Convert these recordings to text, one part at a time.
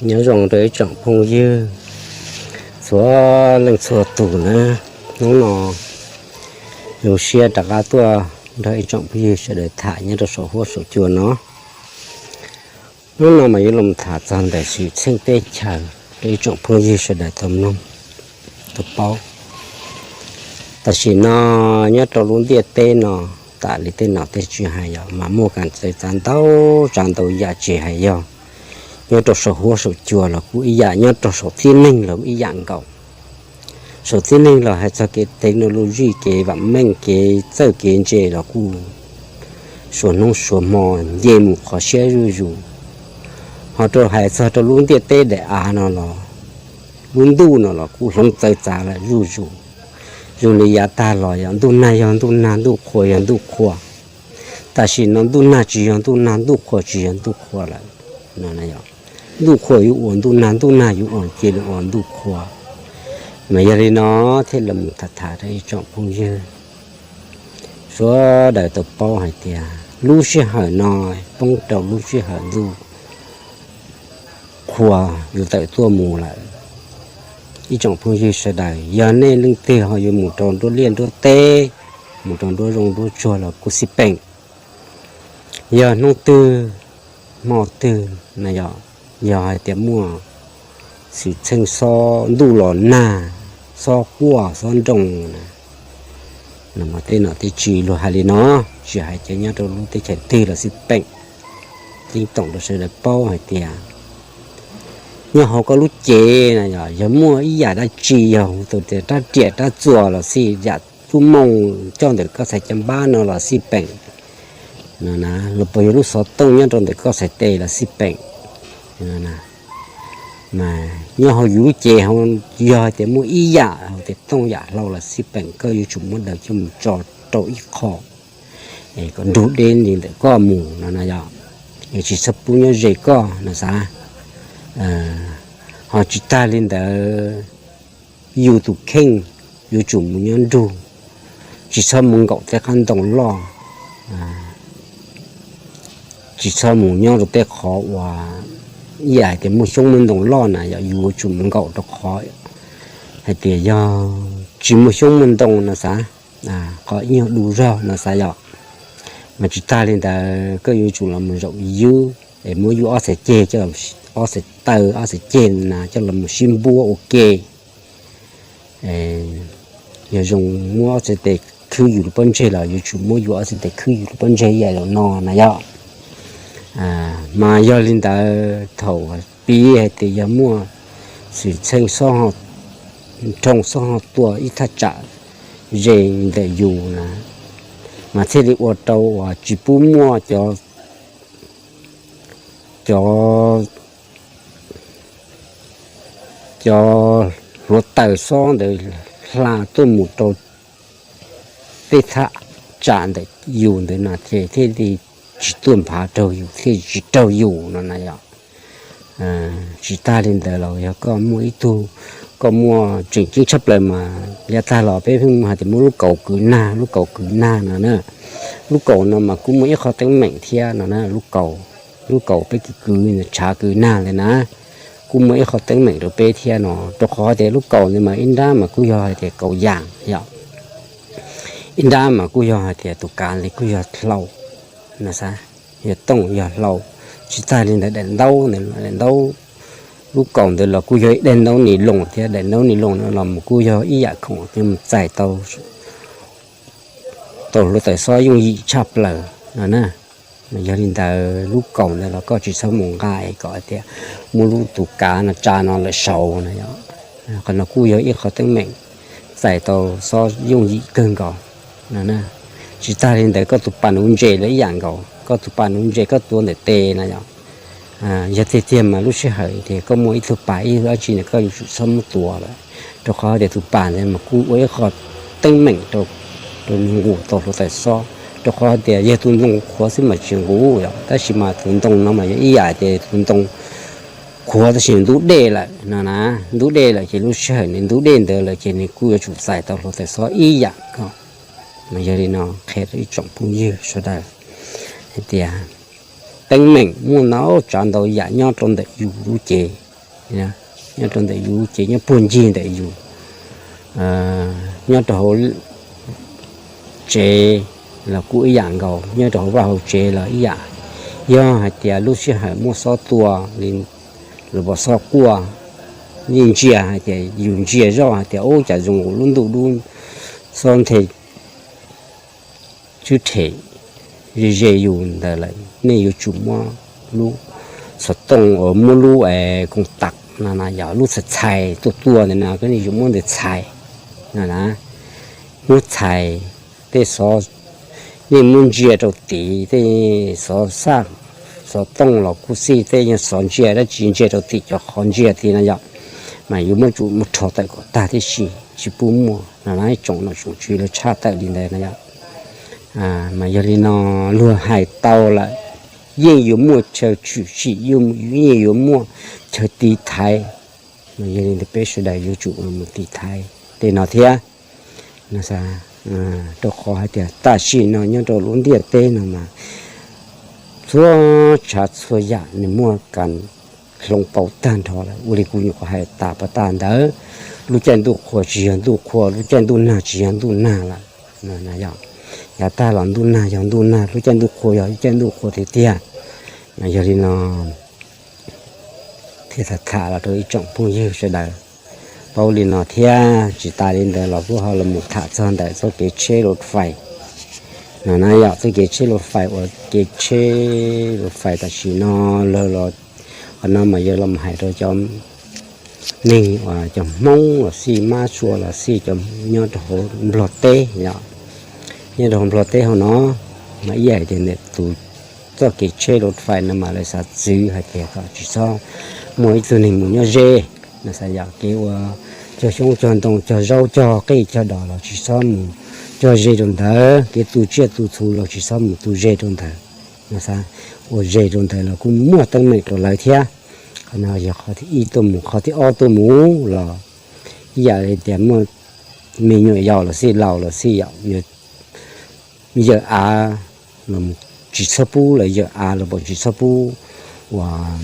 Nyob zoo rau ib tsoom phooj ywg txhua leej txhua tus na. Hnub no zoo siab rov qab tuaj nrog ib tsoom phooj ywg sawv daws tham nyob rau saum huab saum cua no. Hnub no mas yuav los tham txog ntawm xwm txheej teb chaws rau ib tsoom phooj ywg sawv daws tau mloog, tau paub. Tam sim no nyob rau lub ntiaj teb no, tam li tej nom tej tswv hais yog mas muaj kev txawv txav ntau tsav ntau yam, tsis hais yog nyob rau saum huab saum cua los kuj ib yam, nyob rau saum tib neeg los kuj ib yam nkaus. Saum tib neeg los hais txog kev technology, kev vam meej, kev txawj kev ntse los kuj suav hnub suav hmo nce mus qhov siab zuj zus. Ho rau hais txog rau lub ntiaj teb daim av no los, lub ntuj no los kuj hloov txawv txav lawm zuj zus. Zoo li yav tag los yog ntuj nag yog ntuj nag, ntuj qhua yog ntuj qhua. Tam sim no ntuj nag tsis yog ntuj nag, ntuj qhua tsis yog ntuj qhua lawm. Ntuj qhua yuav ua ntuj nag, ntuj nag yuav ua, cia li ua ntuj qhua. Mas yog li no thiaj li mus tham tham rau ib tsoom phooj ywg sawv daws tau paub hais tias lub sij hawm no poob rau lub sij hawm ntuj qhua yuav tawm tuaj mus lawm. Ib tsoom phooj ywg sawv daws, yog nej leej twg ho yuav mus rau nruab liaj nruab teb, mus rau nruab zoov nruab tsuag los kuj xij peem. Yog hnub twg hmo twg na yog, yog hais tias muaj xwm txheej xob ntuj los nag, xob quaj xob nroo na, no mas tej nom tej tswv luag hais li no, tsis hais cov nyob rau lub teb chaws twg los xij peem. Ceeb toom rau sawv daws paub hais tias nyob hauv koj lub cev na yog, yog muaj ib yam dab tsi yog hu tau tias rab riam rab txuas los xij, yam lub mooj coj ntawm koj txhais caj npab no los xij peem, los puas yog lub xov tooj nyob rau ntawm koj txhais tes los xij peem. Mas nyob hauv yus lub cev, yog hais tias muaj ib yam hais tias tooj yam hlau los xij peem, koj yuav tsum muab daws coj mus tso rau ib qho kom nrug deb li ntawm koj mus no na yog. Yog tsis txhob pub nyob ze koj no xav. Ho tsis tag li ntawd, yus tus kheej yuav tsum mus nyob nrug, tsis txhob mus nkaum tej qab ntoo loj, tsis txhob mus nyob rau tej qhov uas ib yam hais tias muaj xyoob muaj ntoo loj na yog, yus yuav tsum mus nkaum rau qhov hais tias yog tsis muaj xyoob muaj ntoo no xav, qhov ib nyuag du zog no xav yog. Mas tsis tag li ntawd koj yuav tsum los mus zaum ywb es muab yus ob txhais ceg, ob txhais taw ob txhais ceg na coj los mus sib npuab ua ke. Yog zoo muab ob txhais tes khwb yus lub pob ntseg los yuav tsum muab yus ob txhais tes khwb yus lub pob ntseg ib yam li no na yog. Mas yog li ntawd thaum pib hais tias yog muaj xwm txheej xob, nroo xob ho tua ib thaj tsam ze ntawm yus na, mas thiaj li ua rau uas tsis pub muaj cov, cov, cov hluav taws xob ntawd hla tuaj mus rau tej thaj tsam ntawm yus ntawd no ces thiaj li tsis tuaj nphav raug yus, thiaj tsis raug yus no na yog. Tsis tag li ntawd los yog koj muaj ib tug, koj muaj tseem ceeb tshaj plaws mas yav tag los peb pheej hais tias muaj lub kaus kwv nag, lub kaus kwv nag no na. Lub kaus no mas kuj muaj ib qho teeb meem thiab no na, lub kaus, lub kaus peb kwv kwv tshav kwv nag ntawd na, kuj muaj ib qho teeb meem rau peb thiab no, rau qhov tias lub kaus ntawd mas ib nrab mas kuj yog hais tias kaus yas yom, ib nrab mas kuj yog hais tias tus kav li kuj yog hlau no xav, yog tooj yog hlau. Tsis tag li ntawd daim ntaub, daim ntaub, lub kaus ntawd los kuj yog ib daim ntaub ni loos thiab, daim ntaub ni loos no los mus kuj yog ib yam khoom thiab mus txais tau, tau hluav taws xob yooj yim tshaj plaws no na. Mas yog li ntawd lub kaus ntawd los koj tsis txhob mus nqa es kom hais tias muaj lub tus kav no tsa no lawm saud no yom. Qhov no kuj yog ib qho teeb meem txais tau xob yooj yim kawg nkaus no na. Tsis tag li ntawd koj tus pas nuv ntses los ib yam nkaus, koj tus pas nuv ntses koj tuav ntawm tes na yom. Yog tiag tiag mas lub sij hawm tias koj muaj ib tug pas ib tug dab tsi no koj yuav tsum txhob muab tuav lawm, rau qhov tias tus pas ntawd mas kuj ua ib qho teeb meem rau, rau nws nqus tau hluav taws xob, rau qhov tias yog tus ntoo qhuav xwb mas tsis nqus yom, tab sis mas tus ntoo no mas yog ib yam tias tus ntoo qhuav tab sis ntub dej lawm no na, ntub dej lawm ces lub sij hawm nws ntub dej ntawd lawm ces nws kuj yuav tsum txais tau hluav taws xob ib yam ko. Mas yog li no qhia rau ib tsoom phooj ywg sawv daws hais tias teeb meem muaj ntau tsav ntau yam nyob rau ntawm yus lub cev. nyob rau ntawm yus ces nyob puag ncig ntawm yus, nyob rau hauv tsev los kuj ib yam nkaus, nyob rau hauv vaj hauv tsev los ib yam. Yog hais tias lub sij hawm muaj xob tua li, los pom xob quaj, yeej ntsia hais tias yus ntsia zoj hais tias ub cas zoo lub ntuj dub xob nthe tswb rhem ze ze yus ntawd lawm, nej yuav tsum muab lub xov tooj uas muab lub koom tam no na, yog lub txhais txhais tuaj tuaj ntawd no, koj nej yuav muab ntawd txhais no na, muab txhais tej xov, nej muab ntsia rau tim tej xov xaj, xov tooj los kuj xij, tej yog xov ntsia dab tsi ntsia rau tim cov qhov ntsia tid no yom, mas yuav muab tsum muab rho tawm kom tag tib si, tsis pub muaj no na, tsoom nom tsoom tswv lawv tshaj tawm li ntawd no yom. Mas yog li no luag hais tau lawm, yeej yuav muaj chaw tshwm sim, yeej yuav muaj chaw tiv thaiv. Yog li ntawd peb sawv daws yuav tsum mus tiv thaiv tej no thiab. Rau qhov hais tias tam sim no nyob rau lub ntiaj teb no mas txhua tsav txhua yam nws muaj kas hloov pauv tag nrho lawm. Ua li kuv nyuam qhuav hais tas pas tag ntawd, lub caij ntuj qhua tsis yog ntuj qhua, lub caij ntuj nag tsis yog ntuj nag lawm. Yav tag los ntuj nag yog ntuj nag, lub caij ntuj qhua yog lub caij ntuj qhua tiag tiag. Yog li no thiaj tham tham los rau ib tsoom phooj ywg sawv daws paub li no thiab. Tsis tas li ntawd los kuj ho los mus tham txog ntawm txoj kev tsheb lus fais no na yom, txoj kev tsheb lus fais uas kev tsheb lus fais tam sim no lawv los, qhov no mas yog los hais rau cov neeg uas cov Hmoob los xij, mab sua los xij, cov nyob rau hauv Nplog teb yom, nyob rau hauv Nplog teb hauv no mas ib yam tias ntawm tus txoj kev tsheb lus fais no mas lawv xav txwv hais tias kom tsis txhob muaj ib tug neeg mus nyob ze, xav yam kev ua cog xyoob cog ntoo cog zaub cog qej cog dos los tsis txhob mus cog ze rau ntawd, kev tu tsiaj tu txhu los tsis txhob mus tu ze rau ntawd. Xav ua ze rau ntawd los kuj muaj teeb meem rau lawv thiab. Qhov no yog qhov thib ib tuaj mus, qhov thib ob tuaj mus los ib yam li tias muaj me nyuam yaus los xij, laus los xij, yawm av los tsis txhob pub, los yawm av los pom tsis txhob pub uas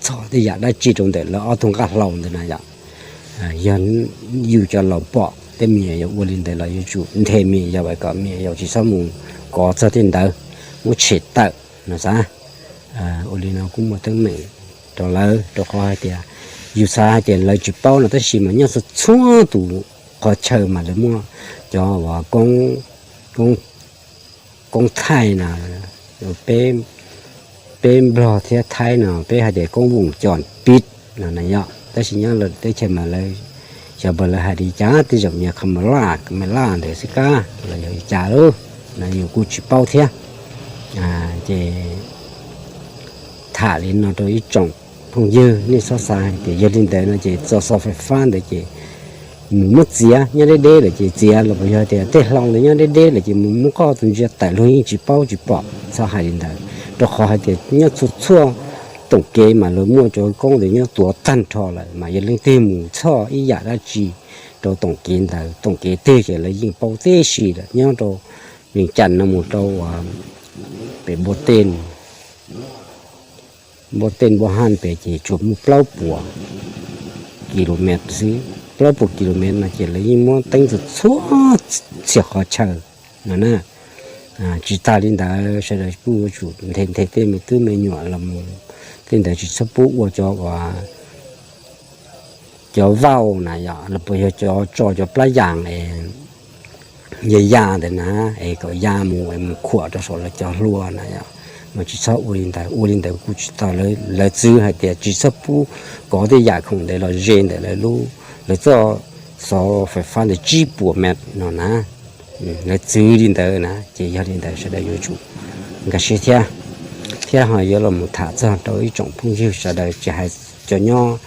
txhom tej yam dab tsi rau ntawm lawv ob tug nqaj hlau ntawd na yom. Yog yus cov laus pom tej me nyuam yaus ua li ntawd los yuav tsum nthe me nyuam yaus kom me nyuam yaus tsis txhob mus kov txog tej ntawd, muab tshem tawm no xav. Ua li no kuj muaj teeb meem rau lawv, rau qhov hais tias yus xav hais tias lawv tsis paub no tab sis mas nyob txhua txhua tus qhov chaw mas lawv muaj cov uas koob, koob thaij na, peb Nplog thiab Thaib no peb hais tias koob voos cos pib no na yom, tab sis nyob lawv teb chaws mas lawv, xyov puas lawv hais li cas, tej zaum yog khamala, kamala ntawd xwb kab los yog li cas lauj, no yus kuj tsis paub thiab. Ces tham li no rau ib tsoom phooj ywg, nej txhob xav hais tias yog li ntawd no ces txo xov fais fab ntawd ces mus muab txiav nyob deb deb lawm ces txiav los puas yog tias tej hlau ntawd nyob deb deb lawm ces mus muab koj tus ntsia tawm luag yeej tsis paub tsis pom, txhob hais li ntawd. Rau qhov hais tias nyob txhua txhua toom kev mas lawv muaj cov koob ntawd nyob tuav tag nrho lawm, mas yog leej twg mus txhoj ib yam dab tsi rau toom kev ntawd, toom kev twg ces lawv yeej paub tib si lawm. Nyob rau Vees Cas no mus rau pem Npua Tej, Npua Tej Npua Haj pem ces tsuas muaj plaub puas kilomev xwb. Plaub puas kilomev no ces lawv yeej muab teeb txhua txhua txhia qhov chaw no na. Tsis tas li ntawd sawv daws kuj yuav tsum nthe nthe tej me tub me nyuam los mus, tej ntawd tsis txhob pub ua cov uas cov vauj na yom, los puas yog cov tso cov plab yas ya ya ntawd na, es kom ya mus es mus khuam rau saum lawv cov hlua na yom. Mas tsis txhob ua li ntawd, ua li ntawd kuj tsis tau. Lawv txwv hais tias tsis txhob pub kov tej yam khoom ntawd los ze ntawm lawv lub, lawv txoj xov fais fab ntawd tsib puas mev no na. Lawv txwv li ntawd na, ces yog li ntawd sawv daws yuav tsum nkag siab thiab. Thiab ho yuav los mus tham txog rau ib tsoom phooj ywg sawv daws, tsis hais cov nyob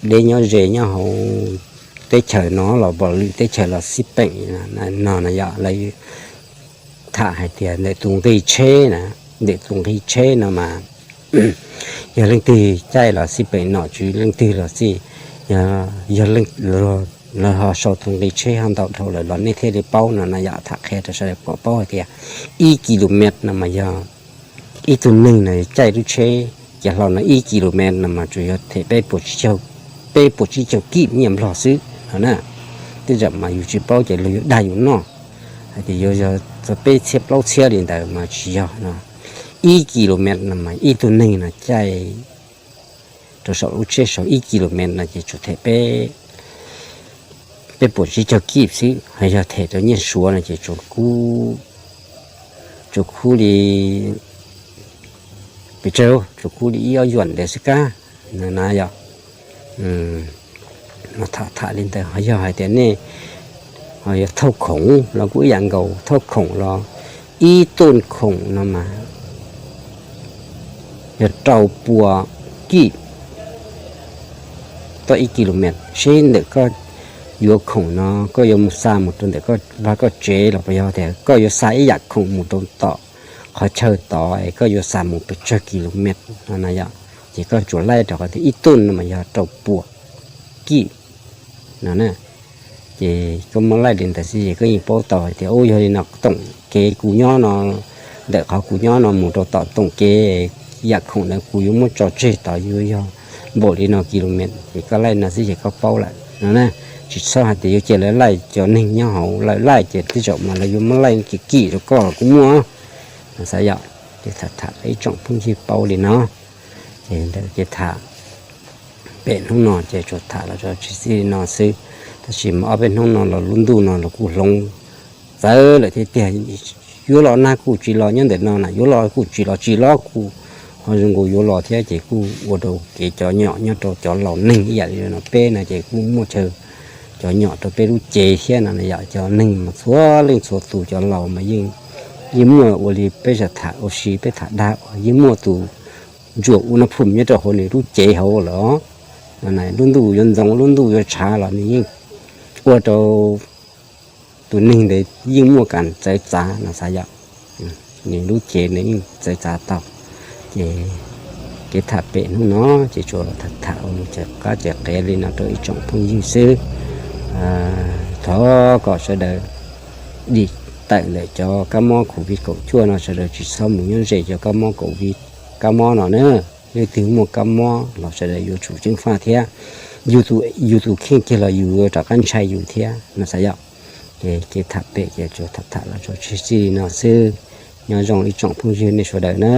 deb nyob ze nyob hauv teb chaws no los pom lwm teb chaws los xij peem no na yom, lawv tham hais tias ntawm tus nqi tsheb na, ntawm tus nqi tsheb no mas yog leej twg caij los xij peem nom tswv leej twg los xij, yog lawv ho sau tus nqi tsheb ho ntau dhau lawm los nej thiaj li paub no na yom. Tham qhia rau sawv daws kom paub hais tias ib kilomev no mas yog ib tug neeg no caij lub tsheb Ces hlau no ib kilomet no mas tsuas yog them peb puas tsib caug, peb puas tsib caug kib nyiaj Nplog xwb no na. Tej zaum mas yus tsis paub ces luag yuav dag yus noj, hais tias yuav yog txog peb txhiab plaub txhiab li ntawd mas tsis yog no. Ib kilomet no mas ib tug neeg no caij rau saum lub tsheb saud ib kilomet no ces tsuas them peb, peb puas tsib caug kib xwb. Ho yog them rau nyiaj Suav no ces tsuas kub, tsuas kub li, pes tsawg, tsuas kub li ib ob yuam ntawd xwb kab. Na yog, tham tham li ntawd ho yog hais tias nej ho yog thauj khoom los kuj ib yam nkaus, thauj khoom los ib tuj khoom no mas yog rau pua kib toj ib kilomet. Seb ntawm koj yuav khoom no koj yuav mus xa mus rau ntawm koj vaj koj tsev los puas yog tias koj yuav xa ib yam khoom mus rau tom qhov chaw tod es koj yuav xa mus pes tsawg kilomet no na yom. Ces koj tsuas laij rau qhov tias ib tuj no mas yog rau pua kib no na. Ces koj muab laij li ntawd xwb ces koj yeej paub tau hais tias ub yog li no toom kev kuv nyob no, ntawm qhov kuv nyob no mus rau tom toom kev yam khoom ntawd kuv yuav muab tso tseg tod yuav yog npaum li no kilomet ces koj laij no xwb ces koj paub lawm no na. Tsis txhob hais tias yuav cia lawv laij, cov neeg nyob hauv lawv laij ces tej zaum mas lawv yuav muab laij kim kim rau koj los kuj muaj no xav yom. Ces tham tham ib tsoom phooj ywg paub li no. Ces ntawd ces tham pem hnub no ces tsuas tham los tso tseg txij li no xwb. Tab sis mas ob peb hnub no los lub ntuj no los kuj hloov txawv lawm thiab tiag. Yuav los nag kuj tsis los nyob ntawm no na, yuav los kuj tsis los, tsis los kuj ho zoo nkaus yuav los thiab ces kuj ua rau kev cov nyom nyob rau cov laus neeg ib yam li no peb no ces kuj muaj chaw cov nyom rau peb lub cev thiab no yom. Cov neeg mas txhua leej txhua tus cov laus mas yeej, yeej muaj ua li peb tham ua si peb tham dag uas yeej muaj tus ntsuam ua noj phum nyob rau hauv nws lub cev hauv lawm. Lub ntuj yuav ntxoov lub ntuj yuav tshav los nws yeej ua rau tus neeg ntawd yeej muaj kas txawv txav no xav yom. Nws lub cev nws yeej txawv txav tau. Ces kev tham pem hnub no ces tsuas los tham tham ua mus txawm qab txawm qev li no rau ib tsoom phooj ywg xwb. Thov kom sawv daws dim tawm ntawm cov kab mob covid kaum cuaj no, sawv daws tsis txhob mus nyob ze cov kab mob covid, kab mob no na. Leej twg muaj kab mob los sawv daws yuav tsum ceev faj thiab. Yus tus kheej kiag los yus yuav rov qab ntshai yus thiab no xav yom. Ces kev tham pem ces tsuas tham tham los tso tseg txij li no xwb. Nyob zoo ib tsoom phooj ywg nej sawv daws na.